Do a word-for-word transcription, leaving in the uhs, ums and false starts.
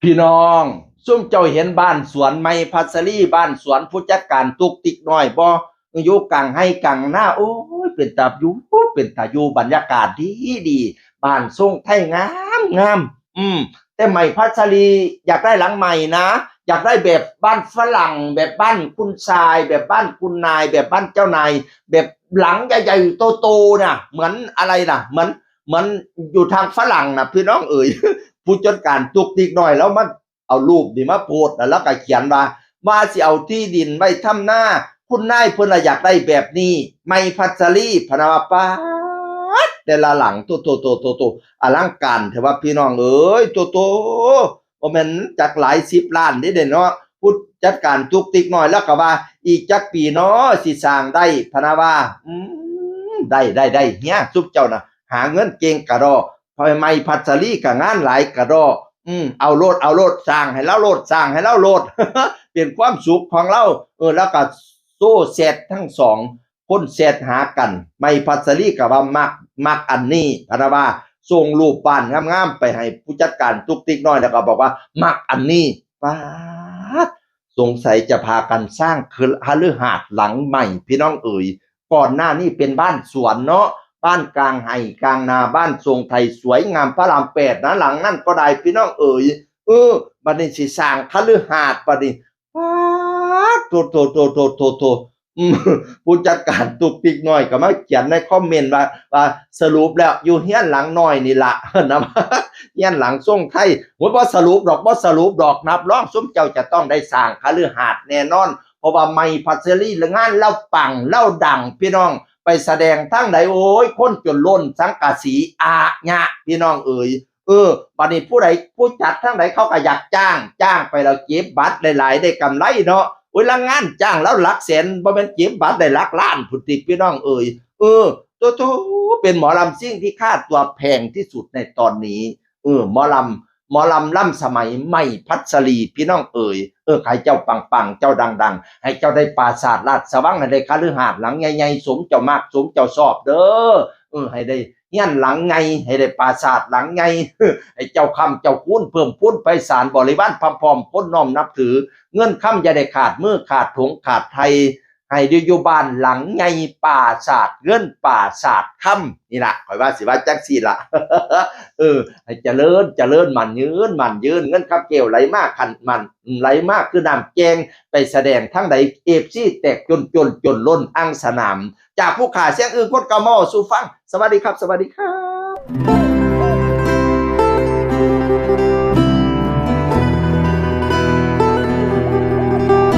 พี่น้อง ซุมเจ้าเห็นบ้านสวนใหม่พัสลี บ้านสวนผู้จัดการตุ๊กติ๊กน้อยบ่ อยู่กลางไฮ่กลางนา โอ้ย เป็นตาอยู่ เป็นตาอยู่ บรรยากาศดีดี บ้านทรงไทยงามงาม อืม แต่ใหม่พัสลีอยากได้หลังใหม่นะ อยากได้แบบบ้านฝรั่ง แบบบ้านคุณชาย แบบบ้านคุณนาย แบบบ้านเจ้านาย แบบหลังใหญ่ๆโตๆน่ะ เหมือนอะไรล่ะ เหมือน เหมือนอยู่ทางฝรั่งน่ะ พี่น้องเอ๋ย ผู้จัดการตุ๊กติ๊กน้อยแล้วมันเอารูปนี่มาโพสต์น่ะ แล้วก็เขียนว่า ว่าสิเอาที่ดินไว้ทำนา คุณนายเพิ่นละอยากได้แบบนี้ ใหม่พัสลี พะนะว่า ป๊าด แต่ละหลัง โตๆๆๆๆ อลังการแท้ว่าพี่น้องเอ๋ย โตๆ บ่แม่นจักหลายสิบล้านเด้เนาะ ผู้จัดการตุ๊กติ๊กน้อยแล้วก็ว่า อีกจักปีน้อสิสร้างได้ พะนะว่า อืม ได้ได้ได้ เฮีย ซุมเจ้าน่ะ หาเงินเก่งกะดอ พ่อใหม่พัสลีกะงานหลายกะดอ อืม เอาโลด เอาโลด สร้างให้ลาวโลด สร้างให้ลาวโลด เป็นความสุขของลาว เออ แล้วก็โซ่แชททั้งสอง คนแชทหากัน ใหม่พัสลีกะว่ามัก มักอันนี้ พะนะว่า ส่งรูปบ้านงามๆไปให้ผู้จัดการตุ๊กติ๊กน้อย แล้วก็บอกว่ามักอันนี้ ป๊าด สงสัยจะพากันสร้างคือหฤหาสน์หลังใหม่ พี่น้องเอ๋ย ก่อนหน้านี้เป็นบ้านสวนเนาะ บ้านกลางไฮ่กลางนา บ้านทรงไทยสวยงาม พระรามแปดนะ หลังนั่นก็ได้ พี่น้องเอ๋ย เออ บัดนี้สิสร้างคฤหาสน์ บัดนี้ ป๊าด โถ โถ โถ โถ โถ โถ อืม ผู้จัดการตุ๊กติ๊กน้อยก็มาเขียนในคอมเมนต์ว่า ว่าสรุปแล้วอยู่เฮือนหลังน้อยนี่ละ นะ เฮือนหลังทรงไทย โอ้ย บ่สรุปดอก บ่สรุปดอก รับรองซุมเจ้าจะต้องได้สร้างคฤหาสน์แน่นอน เพราะว่าใหม่พัสลีงานลาวปังลาวดัง พี่น้อง ไปแสดงทางใด โอ้ย คนจนล้นสังกะสีอาญะ พี่น้องเอ๋ย เออ บัดนี้ผู้ใด ผู้จัดทางใดเขาก็อยากจ้าง จ้างไปแล้วเก็บบัตรได้หลาย ได้กำไรเนาะ โอ้ย ลางงานจ้างลาวหลักแสน บ่แม่นเก็บบัตรได้หลักล้านพุ้นติ พี่น้องเอ๋ย เออ โตๆ เป็นหมอลำซิ่งที่ค่าตัวแพงที่สุดในตอนนี้ เออ หมอลำ หมอลำล้ำสมัยใหม่พัสลี พี่น้องเอ๋ย เออ ให้เจ้าปังๆ เจ้าดังๆ ให้เจ้าได้ปราสาทราชวัง ให้ได้คฤหาสน์หลังใหญ่ๆ สมเจ้ามัก สมเจ้าชอบเด้อ เออ ให้ได้เฮือนหลังใหญ่ ให้ได้ปราสาทหลังใหญ่ ให้เจ้าค้ำเจ้าคูณเพิ่มพูนไพศาล บริวารพร่ำพร้อมคนน้อมนับถือ เงินคำอย่าได้ขาดมือขาดถุงขาดไท ให้ได้อยู่บ้านหลังใหญ่ปราสาทเงินปราสาทคำ นี่ล่ะ ข้อยว่าสิว่าจั่งซี้ล่ะ เออ ให้เจริญ เจริญ มั่นยืน มั่นยืน เงินคำแก้วไหลมาคัน มั่น ไหลมาคือน้ำแกง ไปแสดงทางใด เอฟซี แตกจน จน จนล้นอังสนาม จากผู้ขาเสียงอื่นคนเก่ามาสู่ฟัง สวัสดีครับ สวัสดีครับ